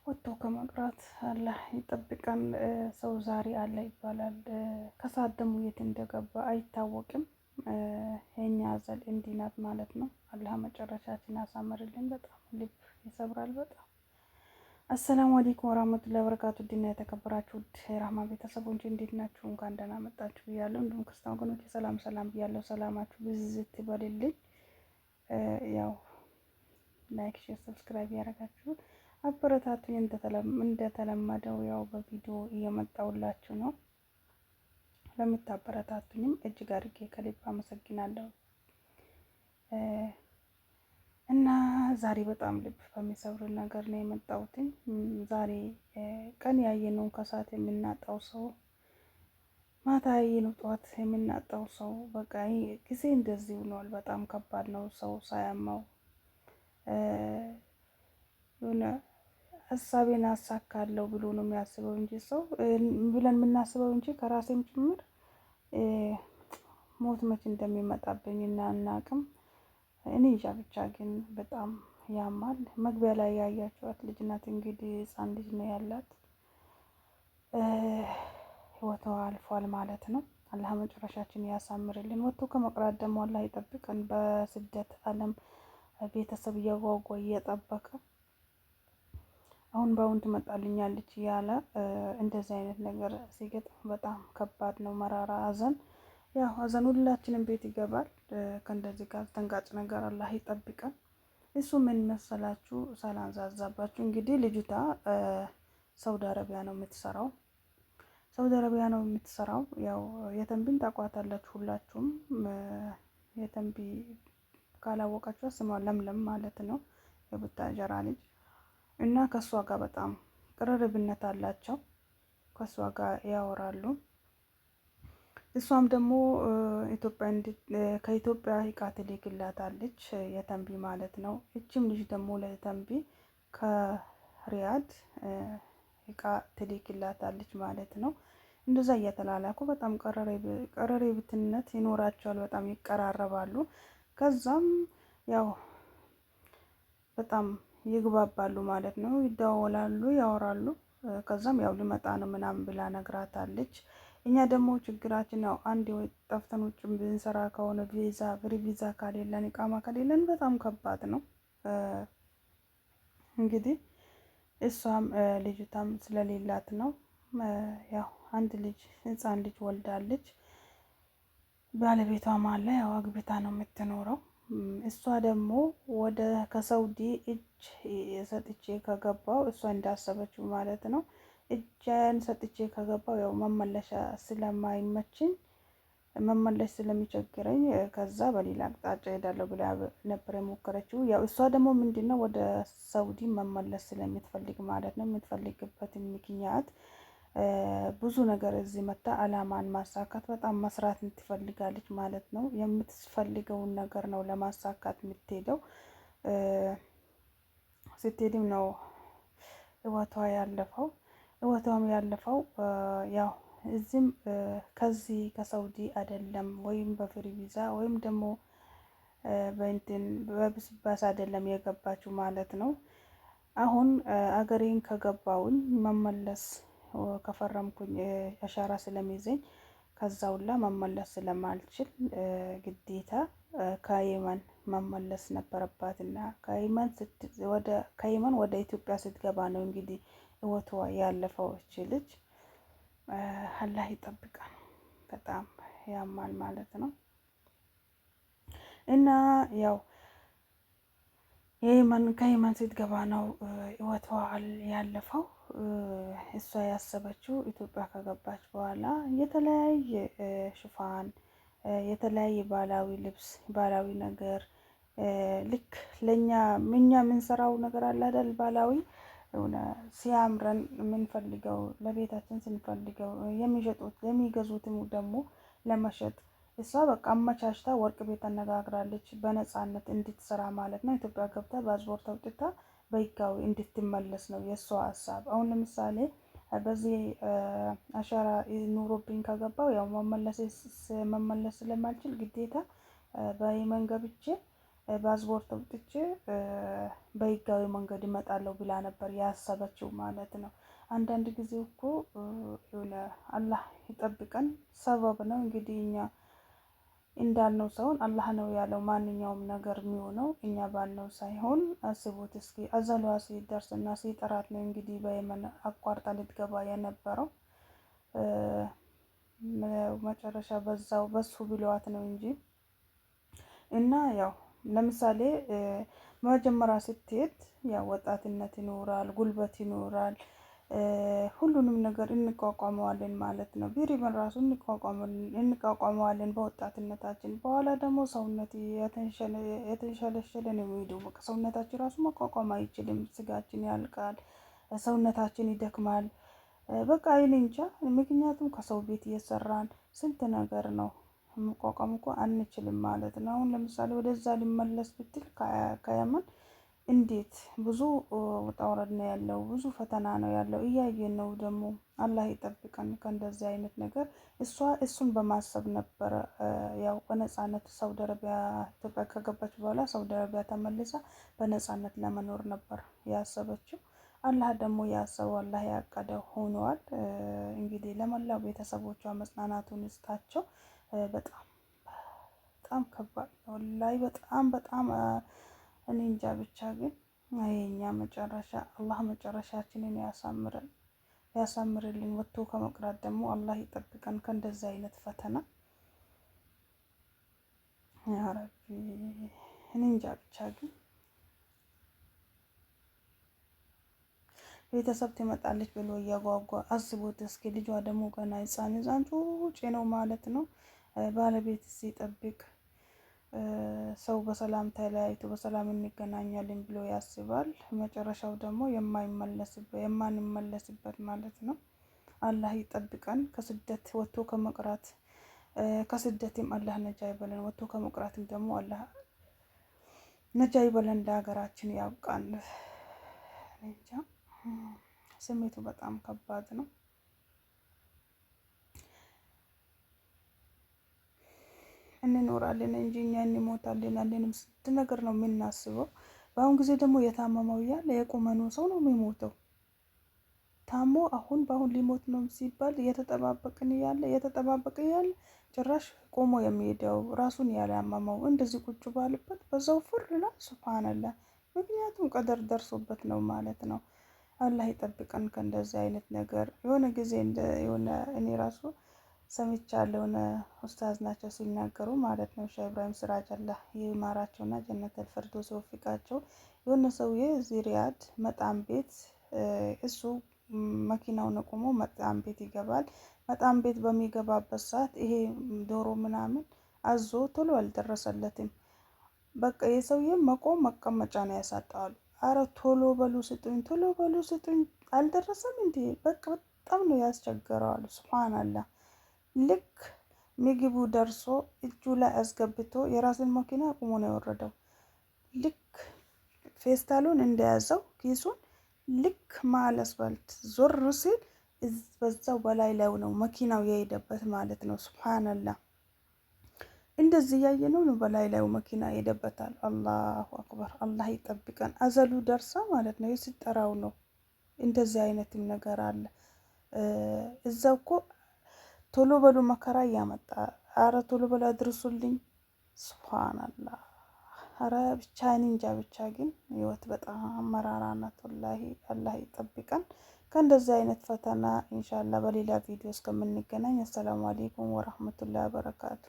ወጥቶ ከመቅረት አላህ ይጠብቀን። ሰው ዛሬ አለ ይባላል፣ ከሰዓት ደግሞ የት እንደገባ አይታወቅም። የኛ አዘል እንዲህ ናት ማለት ነው። አላህ መጨረሻችን ያሳምርልን። በጣም ልብ ይሰብራል በጣም። አሰላሙ አለይኩም ወራህመቱላሂ ወበረካቱ። ድና የተከበራችሁ ውድ የራህማ ቤተሰቦች እንዴት ናችሁ? እንኳን ደህና መጣችሁ ብያለሁ። እንዲሁም ክርስቲያን ወገኖች ሰላም ሰላም ብያለሁ። ሰላማችሁ ብዝት ይበልልኝ። ያው like፣ share፣ subscribe ያደረጋችሁ አበረታቱኝ። እንደተለመደው ያው በቪዲዮ እየመጣሁላችሁ ነው። ለምታበረታቱኝም እጅግ አድርጌ ከልብ አመሰግናለሁ። እና ዛሬ በጣም ልብ በሚሰብር ነገር ነው የመጣሁትኝ። ዛሬ ቀን ያየነውን ከሰዓት የምናጣው ሰው፣ ማታ ያየነው ጠዋት የምናጣው ሰው፣ በቃ ጊዜ እንደዚህ ሆኗል። በጣም ከባድ ነው። ሰው ሳያማው የሆነ ሀሳቤን አሳካለሁ ብሎ ነው የሚያስበው እንጂ ሰው ብለን የምናስበው እንጂ ከራሴም ጭምር ሞት መች እንደሚመጣብኝ እና አናቅም። እኔ እንጃ ብቻ ግን በጣም ያማል። መግቢያ ላይ ያያችኋት ልጅ ናት እንግዲህ ሕፃን ልጅ ነው ያላት፣ ህይወቷ አልፏል ማለት ነው። አላህ መጨረሻችን ያሳምርልን። ወጥቶ ከመቅራት ደግሞ አላህ ይጠብቀን። በስደት ዓለም ቤተሰብ እየጓጓ እየጠበቀ አሁን በአሁን ትመጣልኛለች እያለ እንደዚህ አይነት ነገር ሲገጥም በጣም ከባድ ነው። መራራ ሐዘን ያው ሐዘን ሁላችንም ቤት ይገባል። ከእንደዚህ ጋር አስደንጋጭ ነገር አላህ ይጠብቀን። እሱ ምን መሰላችሁ ሳላንዛዛባችሁ እንግዲህ ልጅቷ ሳውዲ አረቢያ ነው የምትሰራው። ሳውዲ አረቢያ ነው የምትሰራው። ያው የተንቢን ታውቋታላችሁ ሁላችሁም። የተንቢ ካላወቃችሁ ስሟ ለምለም ማለት ነው፣ የቡታጀራ ልጅ እና ከእሷ ጋር በጣም ቅርርብነት አላቸው። ከእሷ ጋር ያወራሉ። እሷም ደግሞ ከኢትዮጵያ እቃ ትልክላታለች፣ የተንቢ ማለት ነው። እችም ልጅ ደግሞ ለተንቢ ከሪያድ እቃ ትልክላታለች ማለት ነው። እንደዛ እየተላላኩ በጣም ቀረሬብትነት ይኖራቸዋል። በጣም ይቀራረባሉ። ከዛም ያው በጣም ይግባባሉ ማለት ነው። ይደዋወላሉ፣ ያወራሉ። ከዛም ያው ሊመጣ ነው ምናምን ብላ ነግራታለች። እኛ ደግሞ ችግራችን ያው አንድ ጠፍተን ውጭ ብንሰራ ከሆነ ቪዛ free ቪዛ ከሌለን ኢቃማ ከሌለን በጣም ከባድ ነው። እንግዲህ እሷም ልጅቷም ስለሌላት ነው። ያው አንድ ልጅ ህፃን ልጅ ወልዳለች። ባለቤቷም አለ ያው አግብታ ነው የምትኖረው። እሷ ደግሞ ወደ ከሳውዲ እጅ ሰጥቼ ከገባው እሷ እንዳሰበችው ማለት ነው። እጄን ሰጥቼ ከገባው ያው መመለሻ ስለማይመችኝ መመለስ ስለሚቸግረኝ ከዛ በሌላ አቅጣጫ ሄዳለሁ ብላ ነበር የሞከረችው። ያው እሷ ደግሞ ምንድነው ወደ ሳውዲ መመለስ ስለምትፈልግ ማለት ነው። የምትፈልግበትን ምክንያት ብዙ ነገር እዚህ መታ አላማን ማሳካት በጣም መስራት ትፈልጋለች ማለት ነው። የምትፈልገውን ነገር ነው ለማሳካት የምትሄደው። ስትሄድም ነው ህይወቷ ያለፈው። ህይወቷም ያለፈው ያው እዚህም ከዚህ ከሳውዲ አይደለም ወይም በ free ቪዛ ወይም ደግሞ በእንትን በብስባስ አይደለም የገባችው ማለት ነው። አሁን አገሬን ከገባውኝ መመለስ ከፈረምኩኝ አሻራ ስለሚይዘኝ ከዛ ሁላ መመለስ ስለማልችል ግዴታ ከየመን መመለስ ነበረባትና ከየመን ወደ ኢትዮጵያ ስትገባ ነው እንግዲህ ህይወቷ ያለፈው እቺ ልጅ። አላህ ይጠብቃል። በጣም ያማል ማለት ነው። እና ያው ከየመን ስትገባ ነው ህይወቷ ያለፈው። እሷ ያሰበችው ኢትዮጵያ ከገባች በኋላ የተለያየ ሽፋን፣ የተለያየ ባህላዊ ልብስ፣ ባህላዊ ነገር ልክ ለኛ እኛ የምንሰራው ነገር አለ አይደል? ባህላዊ የሆነ ሲያምረን የምንፈልገው ለቤታችን ስንፈልገው የሚሸጡት የሚገዙትም ደግሞ ለመሸጥ እሷ በቃ አመቻችታ ወርቅ ቤት አነጋግራለች፣ በነፃነት እንድትሰራ ማለት ነው። ኢትዮጵያ ገብታ ፓስፖርት አውጥታ በህጋዊ እንድትመለስ ነው የእሷ ሀሳብ። አሁን ለምሳሌ በዚህ አሻራ ኑሮብኝ ከገባው ያው መመለስ ስለማልችል ግዴታ በየመን ገብቼ ፓስፖርት አውጥቼ በህጋዊ መንገድ እመጣለሁ ብላ ነበር ያሰበችው ማለት ነው። አንዳንድ ጊዜ እኮ የሆነ አላህ ይጠብቀን ሰበብ ነው እንግዲህ እኛ እንዳልነው ሰውን አላህ ነው ያለው። ማንኛውም ነገር የሚሆነው እኛ ባልነው ሳይሆን አስቡት እስኪ አዘሏ ሲደርስና ሲጠራት ነው እንግዲህ በየመን አቋርጣ ልትገባ የነበረው። መጨረሻ በዛው በሱ ብለዋት ነው እንጂ እና ያው ለምሳሌ መጀመሪያ ስትሄድ ያው ወጣትነት ይኖራል፣ ጉልበት ይኖራል፣ ሁሉንም ነገር እንቋቋመዋለን ማለት ነው። ቢሪበን ራሱ እንቋቋመዋለን በወጣትነታችን። በኋላ ደግሞ ሰውነት የተንሸለሸለ ነው የሚሄደው። በቃ ሰውነታችን ራሱ መቋቋም አይችልም። ስጋችን ያልቃል፣ ሰውነታችን ይደክማል። በቃ እኔ እንጃ። ምክንያቱም ከሰው ቤት እየሰራን ስንት ነገር ነው መቋቋም እኮ አንችልም ማለት ነው። አሁን ለምሳሌ ወደዛ ሊመለስ ብትል ከየመን እንዴት ብዙ ውጣ ውረድ ነው ያለው፣ ብዙ ፈተና ነው ያለው። እያየን ነው ደግሞ። አላህ ይጠብቀን ከእንደዚህ አይነት ነገር። እሷ እሱን በማሰብ ነበረ ያው በነጻነት ሳውዲ አረቢያ ኢትዮጵያ ከገባች በኋላ ሳውዲ አረቢያ ተመልሳ በነጻነት ለመኖር ነበር ያሰበችው። አላህ ደግሞ ያሰበው አላህ ያቀደው ሆኗል። እንግዲህ ለመላው ቤተሰቦቿ መጽናናቱን ይስጣቸው። በጣም በጣም ከባድ ነው ወላሂ፣ በጣም በጣም እኔ እንጃ። ብቻ ግን የኛ መጨረሻ አላህ መጨረሻችንን ያሳምረን ያሳምርልን። ወጥቶ ከመቅራት ደግሞ አላህ ይጠብቀን ከእንደዚህ አይነት ፈተና ያ ረቢ። እኔ እንጃ ብቻ ግን ቤተሰብ ትመጣለች ብሎ እያጓጓ አስቡት እስኪ። ልጇ ደግሞ ገና ህፃን ህፃን ጩጬ ነው ማለት ነው። ባለቤት ሲጠብቅ ሰው በሰላም ተለያይቶ በሰላም እንገናኛለን ብሎ ያስባል። መጨረሻው ደግሞ የማንመለስበት ማለት ነው። አላህ ይጠብቀን ከስደት ወጥቶ ከመቅራት፣ ከስደትም አላህ ነጃ ይበለን። ወጥቶ ከመቅራትም ደግሞ አላህ ነጃ ይበለን። ለሀገራችን ያብቃን። እንጃ ስሜቱ በጣም ከባድ ነው። እንኖራለን እንጂ እኛ እንሞታለን አለንም ስንት ነገር ነው የምናስበው። በአሁን ጊዜ ደግሞ የታመመው እያለ የቁመኑ ሰው ነው የሚሞተው። ታሞ አሁን በአሁን ሊሞት ነው ሲባል እየተጠባበቅን እያለ እየተጠባበቅን እያለ ጭራሽ ቆሞ የሚሄደው ራሱን ያላመመው እንደዚህ ቁጭ ባለበት በዛው ፍር ይላል። ሱብሃንአላህ። ምክንያቱም ቀደር ደርሶበት ነው ማለት ነው። አላህ ይጠብቀን ከእንደዚህ አይነት ነገር። የሆነ ጊዜ የሆነ እኔ ራሱ ሰምቻለሁ የሆነ ኡስታዝ ናቸው ሲናገሩ ማለት ነው። ሼህ ኢብራሂም ስራጅ አላህ ይማራቸውና ጀነተል ፊርደውስ ይወፍቃቸው። የሆነ ሰውዬ እዚህ ሪያድ መጣም ቤት እሱ መኪናውን ቆሞ መጣም ቤት ይገባል። መጣም ቤት በሚገባበት ሰዓት ይሄ ዶሮ ምናምን አዞ ቶሎ አልደረሰለትም። በቃ የሰውዬ መቆም መቀመጫ ነው ያሳጣዋል። አረ ቶሎ በሉ ስጡኝ፣ ቶሎ በሉ ስጡኝ፣ አልደረሰም እንዴ? በቃ በጣም ነው ያስቸገረዋል። ሱብሃንአላህ። ልክ ምግቡ ደርሶ እጁ ላይ አስገብቶ የራሱን መኪና አቁሞ ነው የወረደው። ልክ ፌስታሉን እንደያዘው ኪሱን ልክ መሀል አስፋልት ዞር ሲል በዛው በላይ ላይ ነው መኪናው የሄደበት ማለት ነው። ሱብሃንአላህ። እንደዚህ እያየ ነው በላይ ላይ መኪና ይሄደበታል። አላሁ አክበር። አላህ ይጠብቀን። አዘሉ ደርሳ ማለት ነው የሲጠራው ነው። እንደዚህ አይነትም ነገር አለ። እዛው እኮ ቶሎ በሉ መከራ እያመጣ አረ ቶሎ በሉ አድርሱልኝ። ሱብሃንአላህ። አረ ብቻ እኔ እንጃ። ብቻ ግን ህይወት በጣም መራራ ናት ወላሂ። አላህ ይጠብቀን ከእንደዚህ አይነት ፈተና። ኢንሻአላህ በሌላ ቪዲዮ እስከምንገናኝ አሰላሙ አለይኩም ወራህመቱላሂ ወበረካቱ።